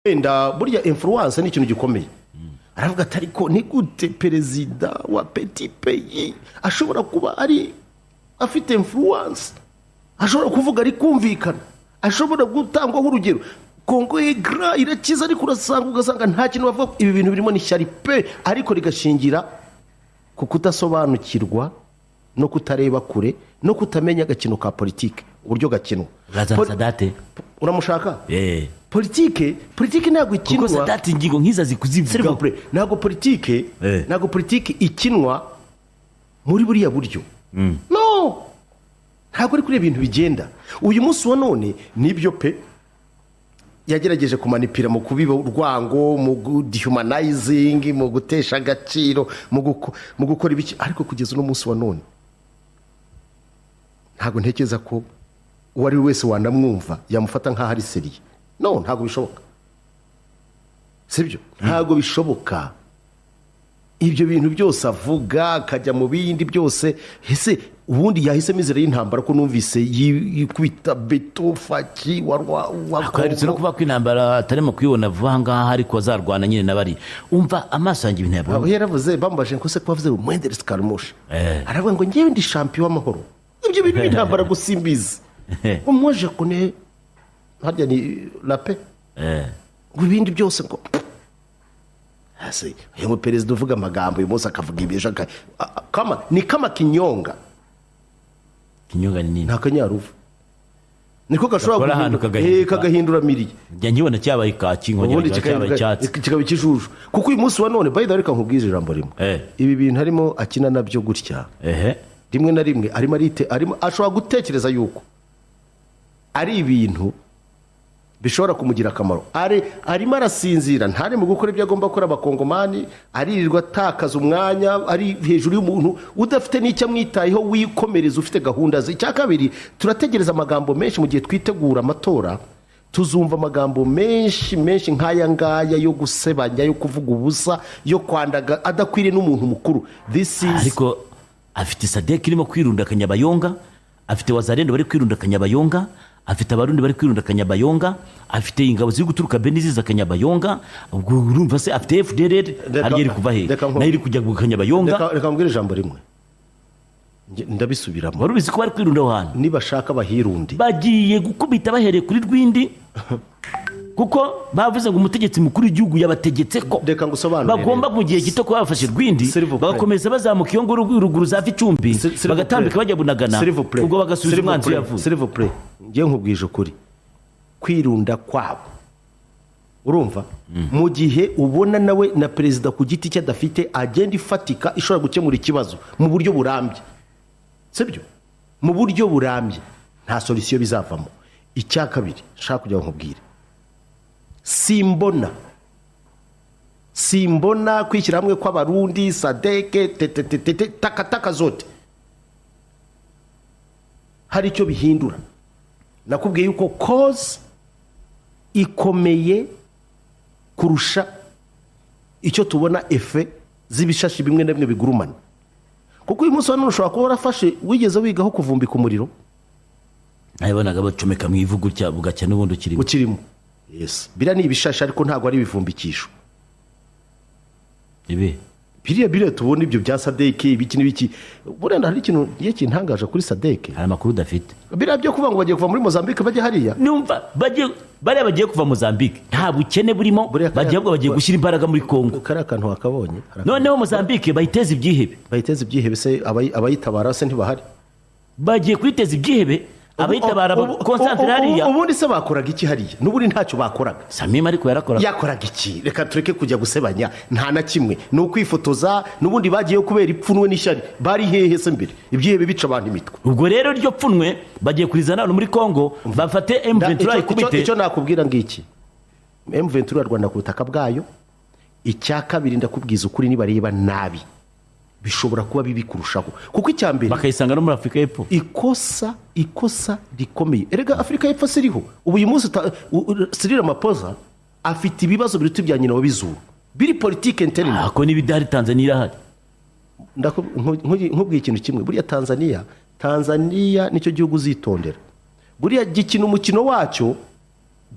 Wenda burya influence ni ikintu gikomeye. Aravuga ati: "Ariko ni gute perezida wa petit pays ashobora kuba ari afite influence, ashobora kuvuga ari kumvikana, ashobora gutangwaho urugero? Kongo yegra irakiza, ariko urasanga ugasanga nta kintu bavuga." Ibi bintu birimo n'ishyari pe, ariko rigashingira ku kudasobanukirwa no kutareba kure no kutamenya agakino ka politike uburyo gakinwa. Urazana Sadate. Uramushaka? Eh. Politike ntabwo Kuko ikinwa. Sadate ingingo nk'izo azi S'il vous kuzivugaho. plaît, ntabwo politike ntabwo politike ikinwa muri buriya buryo. No, ntabwo ari kuri ibintu bigenda. Uyu munsi wa none nibyo pe, yagerageje kumanipira mu kubiba urwango, mu dehumanizing, mu gutesha agaciro, mu gukora ibiki, ariko kugeza uno munsi wa none ntabwo ntekereza ko uwo ari we wese wanamwumva yamufata nk'aho ari sérieux. No, ntabwo bishoboka, sibyo? Ntabwo bishoboka. Ibyo bintu byose avuga, akajya mu bindi byose, ese ubundi yahisemo inzira y'intambara, ko numvise yikubita beto faki wa Aherutse no Kongo. kuvuga ko intambara atarimo kuyibona vuba aha ngaha, ariko azarwana nyine na bari. Umva, amaso yanjye ibintu yabonye. Aho yaravuze, bamubajije ngo se ko bavuze moindre escarmouche, aravuga ngo: "Ngewe ndi champion w'amahoro, ibyo bintu by'intambara gusa imbizi, ngo moi je connais harya ni la paix." Ngo ibindi byose ngo hasi. Uyu muperezida uvuga amagambo uyu munsi akavuga ibi, ejo kama ni kama kinyonga. Kinyonga ni nini. Ni akanyaruvu niko gashobora Gakora ahantu kagahinduka. Kagahindura miriye. Njya nkibona cyabaye kaki, nkongera Ubundi kikaba cyabaye icyatsi. Kikaba ikijuju, kuko uyu munsi wa none, by the way, reka nkubwize ijambo rimwe. Ibi bintu arimo akina nabyo gutya, rimwe na rimwe arimo arite, arimo ashobora gutekereza yuko ari ibintu bishobora kumugira akamaro. Arimo arasinzira, ntari mu gukora ibyo agomba gukora. Abakongomani aririrwa atakaza umwanya ari hejuru y'umuntu udafite n'icyo amwitayeho, wikomereza ufite gahunda ze. Icya kabiri, turategereza amagambo menshi mu gihe twitegura amatora. Tuzumva amagambo menshi menshi nk'aya ngaya yo gusebanya, yo kuvuga ubusa, yo kwandaga, adakwiriye n'umuntu mukuru. This is Ariko afite SADC irimo kwirunda Kanyabayonga, afite Wazalendo bari kwirunda Kanyabayonga, afite Abarundi bari kwirunda Kanyabayonga, afite ingabo ziri guturuka Beni ziza Kanyabayonga. Ubwo urumva se afite FDLR hariya iri kuva he? Nayo iri kujya ku Kanyabayonga. Reka mbwire ijambo rimwe. Ndabisubiramo. Wari ubizi ko bari kwirunda aho hantu? Nibashaka bahirundi. Bagiye gukubita bahereye kuri Rwindi, kuko bavuze ngo umutegetsi mukuru w'igihugu yabategetse ko Reka ngusobanurire. bagomba mu gihe gito kuba bafashe Rwindi, S'il vous plaît. bagakomeza bazamuka iyo nguru ruguru za Vicumbi, S'il vous bagatambika plaît. bajya Bunagana, S'il vous plaît. ubwo bagasubiza S'il vous umwanzi plaît. yavuye. S'il vous plaît. Njye nkubwije ukuri, kwirunda kwabo, urumva, mu gihe ubona nawe na perezida ku giti cye adafite agenda ifatika ishobora gukemura ikibazo mu buryo burambye, sibyo? Mu buryo burambye nta solution bizavamo. Icya kabiri nshaka kugira ngo nkubwire, simbona kwishyira hamwe kw'Abarundi, SADC, tetetetete, takataka zote, hari icyo bihindura. Nakubwiye yuko cause ikomeye kurusha icyo tubona, effet z'ibishashi bimwe na bimwe bigurumana. Kuko uyu munsi wa none ushobora kuba warafashe, wigeze wigaho kuvumbika umuriro? Nabonaga bacomeka mu ivu gutya, bugacya n'ubundi ukirimo. Ukirimo, yes. Biriya ni ibishashi, ariko ntabwo ari ibivumbikisho. Ibi? Biriya tubona, ibyo bya SADC, ibiki n'ibiki. Buriya hari ikintu iyo kintangaje kuri SADC. Hari amakuru udafite. Biriya byo kuvuga ngo bagiye kuva muri Mozambique bajya hariya. Numva bagiye, bariya bagiye kuva Mozambique nta bukene burimo. Buriya Bagiye, ahubwo bagiye gushyira imbaraga muri Kongo. Kariya kantu wakabonye? Hari Noneho Mozambique bayiteza ibyihebe. Bayiteza ibyihebe se, abayitabara se ntibahari? Bagiye kuyiteza ibyihebe, abayitabara concentre hariya. Ubundi se bakoraga iki hariya? N'ubundi ntacyo bakoraga. Samima ariko yarakoraga. Yakoraga iki? Reka tureke kujya gusebanya. Nta na kimwe, ni ukwifotoza. N'ubundi bagiyeyo kubera ipfunwe n'ishyari. Bari hehe se mbere ibyihebe bica abantu imitwe? Ubwo rero iryo pfunwe bagiye kurizana hano muri Kongo, bafate M23 ikubite. Icyo nakubwira ngiki: M23 Rwanda ku butaka bwayo. Icya kabiri, ndakubwiza ukuri, nibareba nabi bishobora kuba bibi kurushaho, kuko icya mbere Bakayisanga no muri Afurika y'Epfo. Ikosa rikomeye erega, Afurika y'Epfo siriho ubu. Uyu munsi Cyril Ramaphosa afite ibibazo biruta ibya nyina w'abizuru biri politique interne. Ako n'ibidahari, Tanzania irahari. Nkubwiye ikintu kimwe: buriya Tanzania nicyo gihugu uzitondera. Buriya gikina umukino wacyo.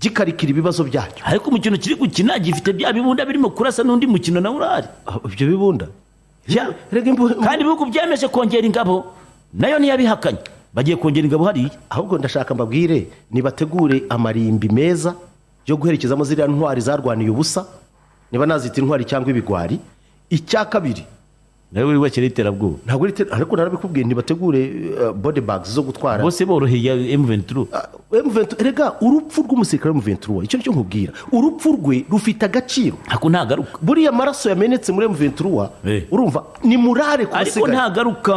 Gikarikira ibibazo byacyo. Ariko umukino kiri gukina gifite bya bibunda birimo kurasa, n'undi mukino nawe urahari. Ah, ibyo bibunda. Ya. Erega Kandi ibihugu byemeje kongera ingabo, nayo ntiyabihakanye, bagiye kongera ingabo hariya. Ahubwo ndashaka mbabwire, nibategure amarimbi meza yo guherekezamo ziriya ntwari zarwaniye ubusa, niba nazita intwari cyangwa ibigwari. Icya kabiri, Nawe uri wakira iterabwoba. Ntabwo ari ariko narabikubwiye, ntibategure body bags zo gutwara. Bose boroheye M23. Ah, M23, erega urupfu rw'umusirikare wa M23, icyo nicyo nkubwira, urupfu rwe rufite agaciro. Ako ntagaruka. Buriya amaraso yamenetse muri M23, urumva, ni murare ku Ariko basigaye. ntagaruka.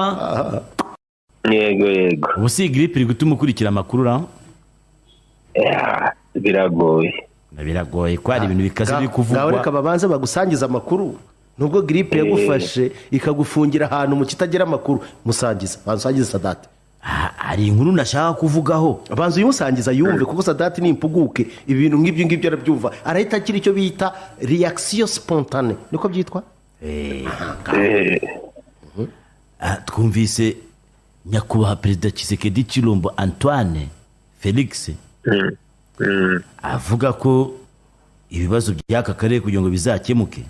Yego. Ubu si grippe iri gutuma ukurikira amakuru ra? Yeah, biragoye. Biragoye ko hari ibintu bikaze biri Ngaho kuvugwa. reka babanze bagusangize amakuru, nubwo grippe yagufashe ikagufungira ahantu mu kitagira amakuru. Musangiza, banza usangize Sadate. Ah, hari inkuru nashaka kuvugaho. Banza uyimusangiza yumve, kuko Sadate ni impuguke, ibintu nk'ibyo ngibyo arabyumva, arahita agira icyo bita réaction spontanée, niko byitwa. Ah, twumvise nyakubahwa Perezida Tshisekedi Tshilombo Antoine Felix avuga ko ibibazo by'aka karere kugira ngo bizakemuke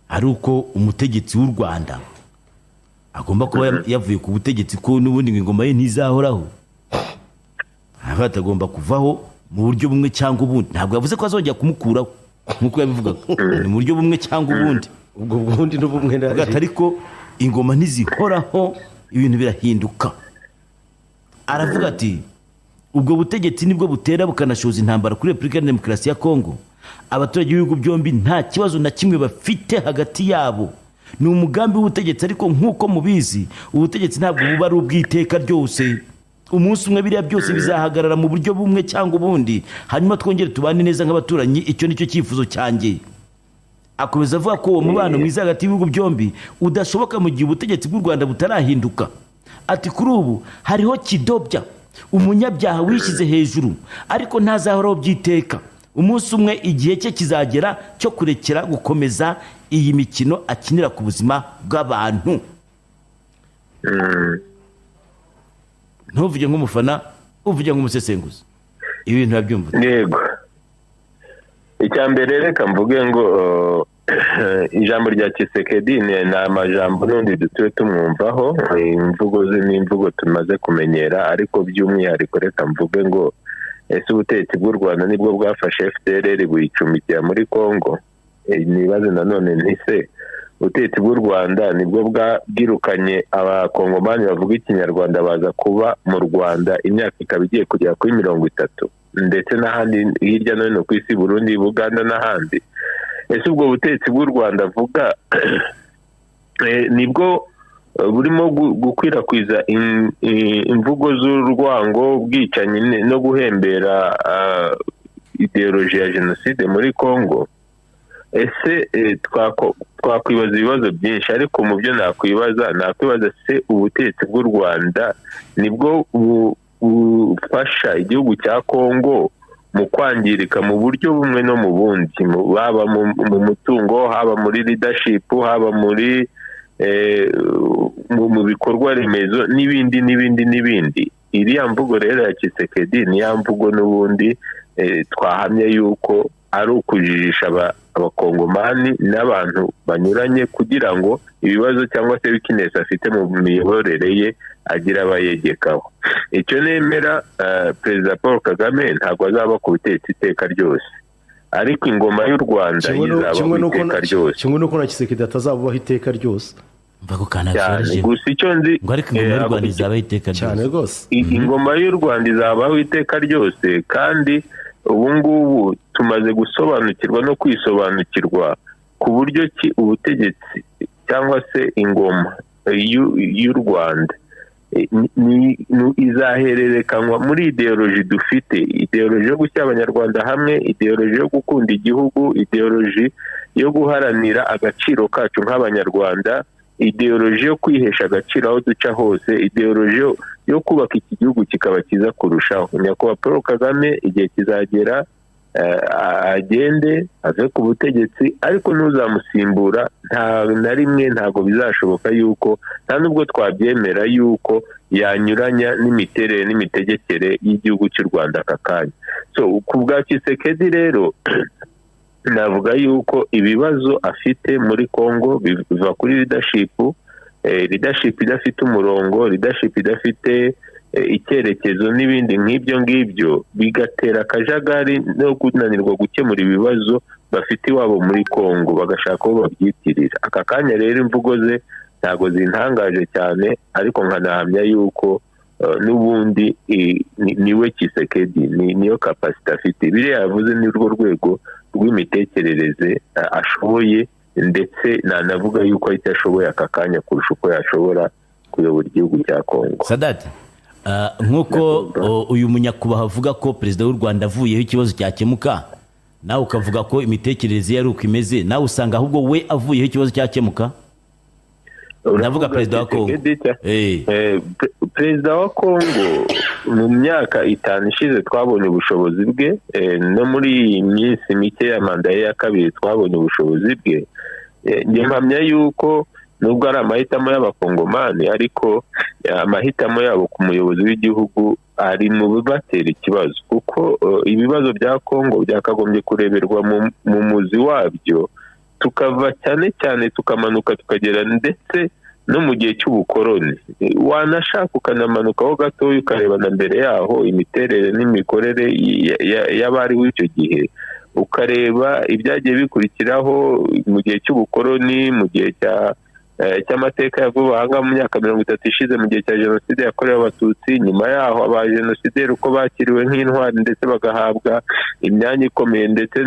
ari uko umutegetsi w'u Rwanda agomba kuba yavuye ku butegetsi, ko n'ubundi ngo ingoma ye ntizahoraho, aho atagomba kuvaho mu buryo bumwe cyangwa ubundi. Ntabwo yavuze ko azongera kumukuraho nk'uko yabivugaga, ni mu buryo bumwe cyangwa ubundi. Ubwo bundi n'ubumwe. Avuga ati ariko ingoma ntizihoraho, ibintu birahinduka. Aravuga ati ubwo butegetsi nibwo butera bukanashoza intambara kuri Repubulika ya Demokarasi ya Kongo. Abaturage b'ibihugu byombi nta kibazo na kimwe bafite hagati yabo, ni umugambi w'ubutegetsi. Ariko nk'uko mubizi, ubutegetsi ntabwo buba ari ubw'iteka ryose. Umunsi umwe biriya byose bizahagarara mu buryo bumwe cyangwa ubundi, hanyuma twongere tubane neza nk'abaturanyi. Icyo ni cyo cyifuzo cyanjye. Akomeza avuga ko uwo mubano mwiza hagati y'ibihugu byombi udashoboka mu gihe ubutegetsi bw'u Rwanda butarahinduka. Ati kuri ubu hariho kidobya, umunyabyaha wishyize hejuru, ariko ntazahoraho by'iteka. Umunsi umwe igihe cye kizagera cyo kurekera gukomeza iyi mikino akinira ku buzima bw'abantu. Ntuvuge nk'umufana, uvuge nk'umusesenguzi, ibi bintu urabyumva ute? Yego, icya mbere reka mvuge ngo ijambo rya Tshisekedi ni amajambo n'undi dutuye tumwumvaho, imvugo ze ni imvugo tumaze kumenyera. Ariko by'umwihariko reka mvuge ngo ese ubutegetsi bw'u Rwanda nibwo bwafashe FDLR buyicumbikira muri Congo? Nibaze nanone ntise ubutegetsi bw'u Rwanda nibwo bwirukanye Abakongomani bavuga Ikinyarwanda baza kuba mu Rwanda, imyaka ikaba igiye kugera kuri 30, ndetse n'ahandi hirya no hino ku isi, Burundi, Buganda n'ahandi. Ese ubwo butegetsi bw'u Rwanda avuga nibwo burimo gukwirakwiza imvugo z'urwango, ubwicanyi no guhembera idéologie ya jenoside muri Congo? Ese twakwibaza ibibazo byinshi, ariko mu byo nakwibaza se ubutegetsi bw'u Rwanda nibwo bufasha igihugu cya Congo mu kwangirika mu buryo bumwe no mu bundi, haba mu mutungo, haba muri leadership, haba muri mu bikorwa remezo n'ibindi n'ibindi n'ibindi? Iriya mvugo rero ya Tshisekedi ni ya mvugo n'ubundi twahamya yuko ari ukujijisha Abakongomani n'abantu banyuranye, kugira ngo ibibazo cyangwa se weakness afite mu miyoborere ye agira abayegekaho. Icyo nemera, Perezida Paul Kagame ntabwo azaba ku butegetsi iteka ryose, ariko ingoma y'u Rwanda Kimwe izabaho kimwe n'uko iteka ryose. Kimwe n'uko na Tshisekedi atazabaho iteka ryose. Mva ko Cyane. kanashoreje. Gusa icyo nzi, Ngo ariko ingoma y'u Rwanda izabaho iteka Cyane ryose. rwose. Ingoma y'u Rwanda izabaho iteka ryose, kandi ubu ngubu tumaze gusobanukirwa no kwisobanukirwa ku buryo ki ubutegetsi cyangwa se ingoma y'u Rwanda izahererekanywa muri idéologie dufite, idéologie yo gushyira Abanyarwanda hamwe, idéologie yo gukunda igihugu, idéologie yo guharanira agaciro kacu nk'Abanyarwanda, idéologie yo kwihesha agaciro aho duca hose, idéologie yo kubaka iki gihugu kikaba cyiza kurushaho. Nyakubahwa Paul Kagame igihe kizagera agende ave ku butegetsi, ariko n'uzamusimbura nta na rimwe ntabwo bizashoboka yuko, nta nubwo twabyemera yuko yanyuranya n'imiterere n'imitegekere y'igihugu cy'u Rwanda aka kanya. So ku bwa Tshisekedi rero, navuga yuko ibibazo afite muri Congo biva kuri leadership, leadership idafite umurongo, leadership idafite icyerekezo n'ibindi nk'ibyo ngibyo, bigatera akajagari no kunanirwa gukemura ibibazo bafite iwabo muri Congo, bagashaka aho babyitirira. Aka kanya rero imvugo ze ntabwo zintangaje cyane, ariko nkanahamya yuko n'ubundi niwe Tshisekedi, niyo capacité afite. Biriya yavuze ni rwo rwego rw'imitekerereze ashoboye, ndetse nanavuga yuko aricyo ashoboye aka kanya kurusha uko yashobora kuyobora igihugu cya Kongo. Sadati, nk'uko uyu munyakubahwa avuga ko perezida w'u Rwanda avuyeho ikibazo cyakemuka, nawe ukavuga ko imitekerereze ye ari uko imeze, nawe usanga ahubwo we avuyeho ikibazo cyakemuka? Ndavuga perezida wa Kongo. Tshisekedi. Perezida wa Kongo mu myaka 5 ishize twabonye ubushobozi bwe, no muri iyi minsi mike ya manda ye ya kabiri twabonye ubushobozi bwe. Njye mpamya yuko nubwo ari amahitamo y'Abakongomani, ariko amahitamo yabo ku muyobozi w'igihugu ari mu bibatera ikibazo, kuko ibibazo bya Kongo byakagombye kureberwa mu muzi wabyo, tukava cyane cyane tukamanuka tukagera ndetse no mu gihe cy'ubukoroni, wanashaka ukanamanukaho gatoya ukareba na mbere yaho imiterere n'imikorere y'abariho icyo gihe, ukareba ibyagiye bikurikiraho mu gihe cy'ubukoroni, mu gihe cy'amateka ya vuba aha ngaha mu myaka 30 ishize, mu gihe cya jenoside yakorewe Abatutsi, nyuma yaho abajenosideri uko bakiriwe nk'intwari ndetse bagahabwa imyanya ikomeye ndetse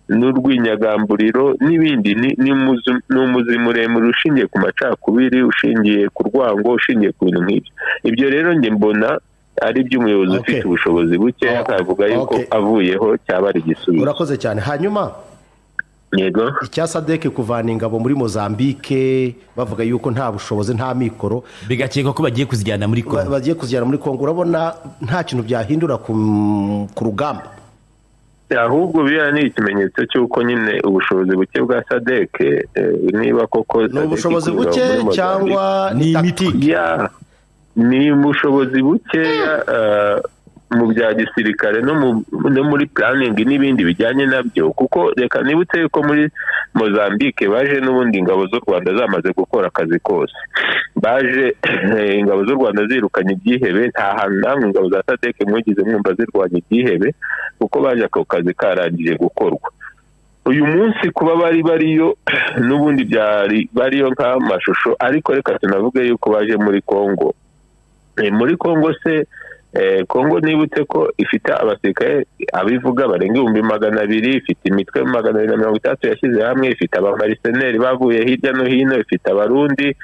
n'urwinyagamburiro n'ibindi. Ni umuzi muremure ushingiye ku macakubiri, ushingiye ku rwango, ushingiye ku bintu nk'ibyo. Ibyo rero njye mbona ari iby'umuyobozi ufite ubushobozi buke, akavuga yuko avuyeho cyaba ari igisubizo. Urakoze cyane. Hanyuma Yego. icya SADC kuvana ingabo muri Mozambique, bavuga yuko nta bushobozi, nta mikoro, bigakekwa ko bagiye kuzijyana muri Kongo. Bagiye kuzijyana muri Kongo. Urabona nta kintu byahindura ku rugamba? Ahubwo biriya ni ikimenyetso cy'uko nyine ubushobozi buke bwa SADC, niba koko Ni ubushobozi SADC buke muri Mozambique. cyangwa ni Ni imitwe. tactique? Ya, ni ubushobozi bukeya mu bya gisirikare no muri planning n'ibindi bijyanye nabyo, kuko reka nibutse yuko muri Mozambique baje n'ubundi ingabo z'u Rwanda zamaze gukora akazi kose. Baje ingabo z'u Rwanda zirukanye ibyihebe. Nta hantu namwe ingabo za SADC mwigize mwumva zirwanya ibyihebe, kuko baje ako kazi karangije gukorwa. Uyu munsi kuba bari bariyo n'ubundi byari bariyo nk'amashusho, ariko reka tunavuge yuko baje muri Congo. Muri Congo se, Congo nibutse ko ifite abasirikare abivuga barenga 200,000, ifite imitwe 260 yashyize hamwe, ifite abamercenaires bavuye hirya no hino, ifite Abarundi,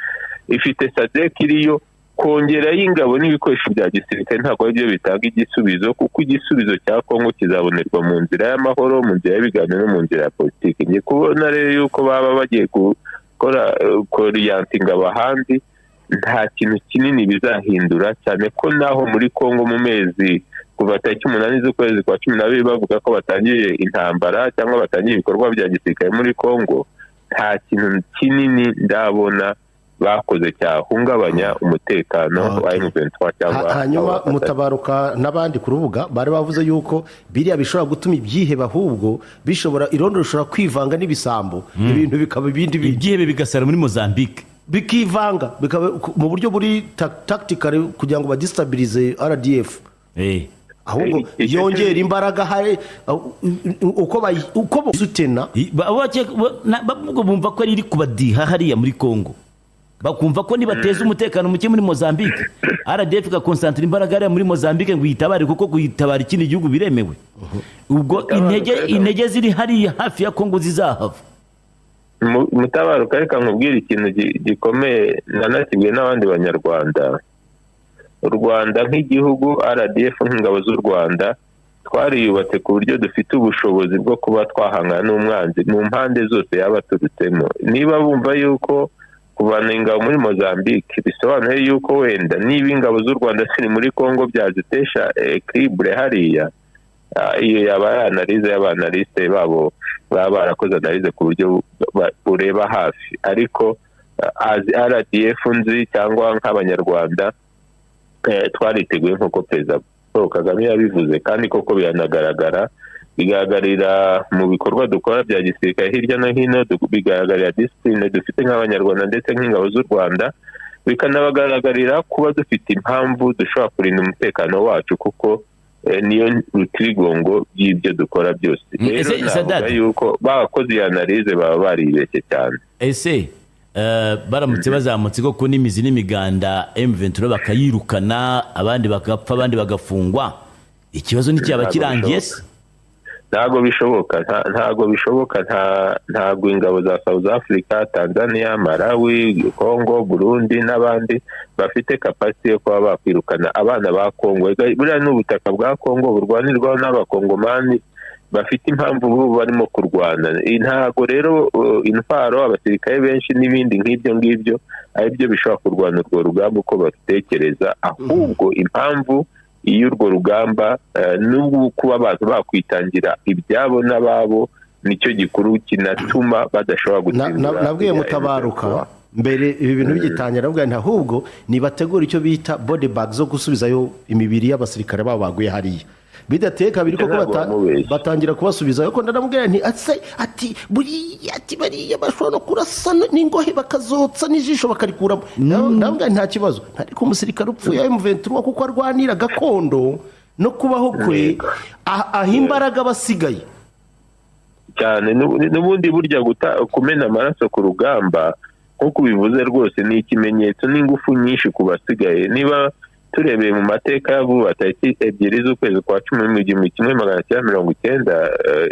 ifite SADC iriyo. Kongerayo ingabo n'ibikoresho bya gisirikare ntabwo ari byo bitanga igisubizo, kuko igisubizo cya Kongo kizabonerwa mu nzira y'amahoro, mu nzira y'ibiganiro no mu nzira ya politiki. Ngiye kubona rero yuko baba bagiye gukora koriyanti ingabo ahandi, nta kintu kinini bizahindura, cyane ko naho muri Kongo mu mezi kuva tariki 8 z'ukwezi kwa 12 bavuga ko batangije intambara cyangwa batangiye ibikorwa bya gisirikare muri Kongo, nta kintu kinini ndabona bakoze cyahungabanya umutekano wa M23 cyangwa Hanyuma abafatanya. Mutabaruka n'abandi ku rubuga bari bavuze yuko biriya bishobora gutuma ibyihebe, ahubwo bishobora, irondo rishobora kwivanga n'ibisambo, ibintu bikaba ibindi bindi. Ibyihebe bigasara muri Mozambique. Bikivanga, bikaba mu buryo buri tactical kugira ngo badestabilize RDF, ahubwo yongera imbaraga hari uko sutena. Ubwo bumva ko ari iri kubadiha hariya muri Congo, bakumva ko nibateza umutekano muke muri Mozambique, RDF igaconcentrer imbaraga hariya muri Mozambique ngo uyitabare, kuko kuyitabara ikindi gihugu biremewe, ubwo intege ziri hariya hafi ya Congo zizahava. Mutabaruka, reka nkubwire ikintu gikomeye nanakibwiye n'abandi Banyarwanda. U Rwanda nk'igihugu, RDF nk'ingabo z'u Rwanda, twariyubatse ku buryo dufite ubushobozi bwo kuba twahangana n'umwanzi mu mpande zose yaba aturutsemo. Niba bumva yuko kuvana ingabo muri Mozambique bisobanuye yuko wenda niba ingabo z'u Rwanda ziri muri Congo byazitesha équilibre hariya, iyo yaba ari analyse y'abanalystes babo baba barakoze analyse ku buryo bureba hafi, ariko as RDF nzi cyangwa nk'Abanyarwanda, twariteguye nk'uko Perezida Paul Kagame yabivuze, kandi koko biranagaragara, bigaragarira mu bikorwa dukora bya gisirikare hirya no hino, bigaragarira discipline dufite nk'Abanyarwanda ndetse nk'ingabo z'u Rwanda, bikanabagaragarira kuba dufite impamvu dushobora kurinda umutekano wacu, kuko niyo rutirigongo by'ibyo dukora byose. Rero Ese navuga Sadate? yuko bakoze iyi analyse baba baribeshye cyane. Ese baramutse bazamutse koko n'imizi n'imiganda M23 bakayirukana, abandi bagapfa, abandi bagafungwa, ikibazo nticyaba Ntabwo kirangiye se? Ntabwo bishoboka, ntabwo bishoboka. Ntabwo ingabo za South Africa, Tanzania, Malawi, Congo, Burundi n'abandi bafite capacity yo kuba bakwirukana abana ba Congo. Ega buriya ni ubutaka bwa Congo burwanirwaho n'Abakongomani bafite impamvu bo barimo kurwana. Ntabwo rero intwaro, abasirikare benshi n'ibindi nk'ibyo ngibyo ari byo bishobora kurwana urwo rugamba uko babitekereza, ahubwo impamvu y'urwo rugamba n'ubwo kuba abantu bakwitangira ibyabo n'ababo nicyo gikuru kinatuma badashobora gutsindura Nabwiye iriya Mutabaruka M23. mbere ibi bintu bigitangira, ndavuga nti ahubwo nibategura icyo bita body bag zo gusubizayo imibiri y'abasirikare babo baguye hariya. Bidateye kabiri koko Ntabwo wamubeshye. batangira kubasubizayo, ko ndamubwira nti ase ati buriya, ati bariya bashobora no kurasa n'ingohe bakazotsa n'ijisho bakarikuramo. Ndamubwira nti nta kibazo, ariko umusirikare upfuye M23, kuko arwanira gakondo no kubaho kwe, aha imbaraga basigaye. Cyane. N'ubundi burya kumena amaraso ku rugamba, nk'uko ubivuze rwose, ni ikimenyetso n'ingufu nyinshi ku basigaye. Niba turebeye mu mateka ya vuba, tariki 2 z'ukwezi kwa 10 mu 1990,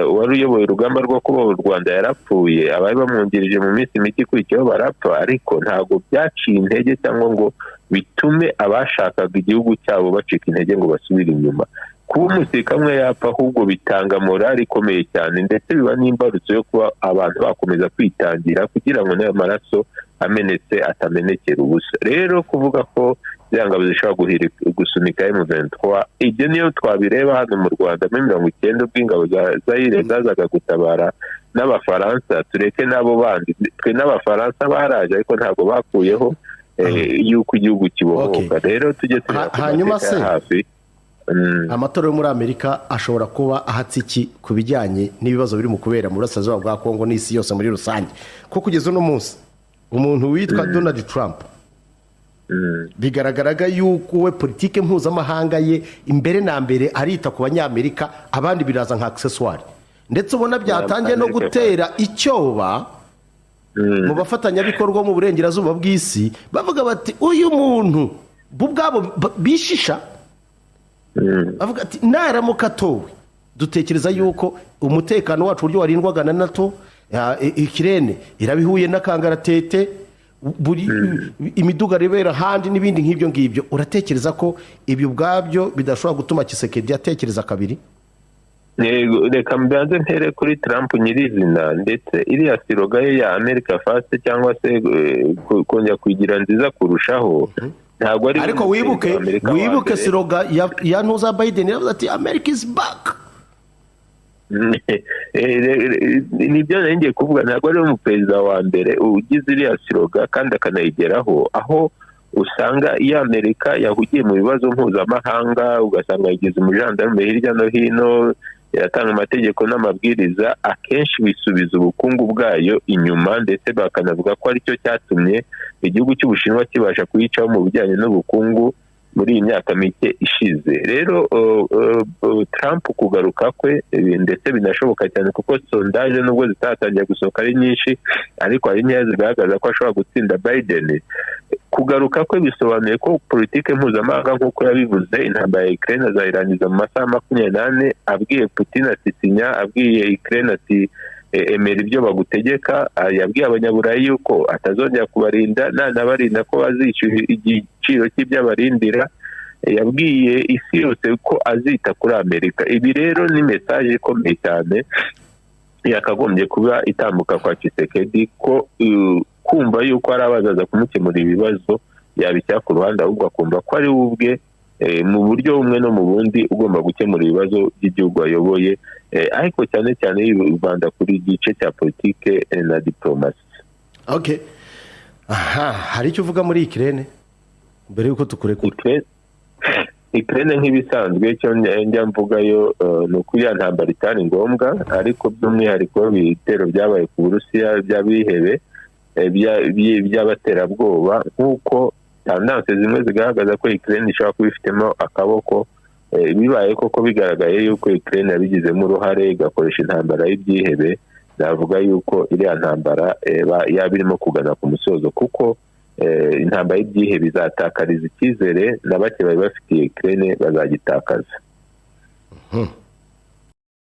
uwari uyoboye urugamba rwo kubohora u Rwanda yarapfuye, abari bamwungirije mu minsi mike ikurikiyeho barapfa, ariko ntabwo byaciye intege cyangwa ngo bitume abashakaga igihugu cyabo bacika intege ngo basubire inyuma. Kuba umusirikare umwe yapfa ahubwo bitanga morale ikomeye cyane, ndetse biba n'imbarutso yo kuba abantu bakomeza kwitangira kugira ngo n'ayo maraso amenetse atamenekera ubusa. Rero kuvuga ko ziriya ngabo zishobora gusunika M23, ibyo niyo twabireba hano mu Rwanda muri 90 ubwo ingabo za Zaire zazaga gutabara n'Abafaransa, tureke n'abo bandi, twe n'Abafaransa baraje, ariko ntabwo bakuyeho yuko igihugu kibohoka. Rero tujye tureba ku Hanyuma mateka ya se, hafi. Amatora yo muri Amerika ashobora kuba ahatse iki ku bijyanye n'ibibazo biri mu kubera mu burasirazuba bwa Kongo n'isi yose muri rusange? Ko kugeza uno munsi umuntu witwa Donald Trump bigaragaraga yuko we politike mpuzamahanga ye imbere na mbere arita ku Banyamerika, abandi biraza nka accessoire, ndetse ubona byatangiye no Amerika. gutera icyoba mu bafatanyabikorwa mu burengerazuba bw'isi, bavuga bati uyu muntu bo ubwabo bishisha, bavuga ati naramuka atowe dutekereza yuko umutekano wacu uburyo warindwaga na NATO, Ukraine irabihuye n'akangaratete, buri imidugararo ibera ahandi n'ibindi nk'ibyo ngibyo. Uratekereza ko ibyo ubwabyo bidashobora gutuma Tshisekedi atekereza kabiri? Yego, reka mbanze mpere kuri Trump nyirizina, ndetse iriya slogan ye ya "America First" cyangwa se kongera kuyigira nziza kurushaho, ntabwo ari Ariko we wibuke perezida wa Amerika wa wibuke mbere. Slogan ya ntuza Biden yaravuze ati "America is back". Nibyo nari ngiye kuvuga, ntabwo ari we umuperezida wa mbere ugize iriya slogan kandi akanayigeraho, aho usanga iyo Amerika yahugiye mu bibazo mpuzamahanga ugasanga yigize umujandarume hirya no hino, iratanga amategeko n'amabwiriza, akenshi bisubiza ubukungu bwayo inyuma, ndetse bakanavuga ko aricyo cyatumye igihugu cy'Ubushinwa kibasha kuyicaho mu bijyanye n'ubukungu muri iyi myaka mike ishize. Rero Trump kugaruka kwe, ndetse binashoboka cyane kuko sondage nubwo zitatangiye gusohoka ari nyinshi, ariko hari nkeya zigaragaza ko ashobora gutsinda Biden. Kugaruka kwe bisobanuye ko politike mpuzamahanga, nk'uko yabivuze, intambara ya Ukraine azayirangiza mu masaha 24, abwiye Putin ati sinya, abwiye Ukraine ati emera ibyo bagutegeka. Yabwiye Abanyaburayi yuko atazongera kubarinda, nanabarinda ko bazishyura igiciro cy'ibyo abarindira. Yabwiye isi yose ko azita kuri Amerika. Ibi rero ni message ikomeye cyane yakagombye kuba itambuka kwa Tshisekedi, ko kumva yuko hari abazaza kumukemura ibibazo yabishyira ku ruhande, ahubwo akumva ko ari we ubwe mu buryo bumwe no mu bundi ugomba gukemura ibibazo by'igihugu ayoboye, ariko cyane cyane yibanda kuri gice cya politike na diplomasi. Okay, aha hari icyo uvuga muri Ukraine mbere y'uko tukurekura? Ukraine nk'ibisanzwe, icyo njya mvugayo ni uko iriya ntambara itari ngombwa, ariko by'umwihariko ibitero byabaye ku Burusiya by'abihebe, by'abaterabwoba, nk'uko tendance zimwe zigaragaza ko Ukraine ishobora kuba ifitemo akaboko. Bibaye koko bigaragaye yuko Ukraine yabigizemo uruhare, igakoresha intambara y'ibyihebe, navuga yuko iriya ntambara yaba irimo kugana ku musozo, kuko intambara y'ibyihebe izatakariza icyizere na bake bari bafitiye Ukraine, bazagitakaza.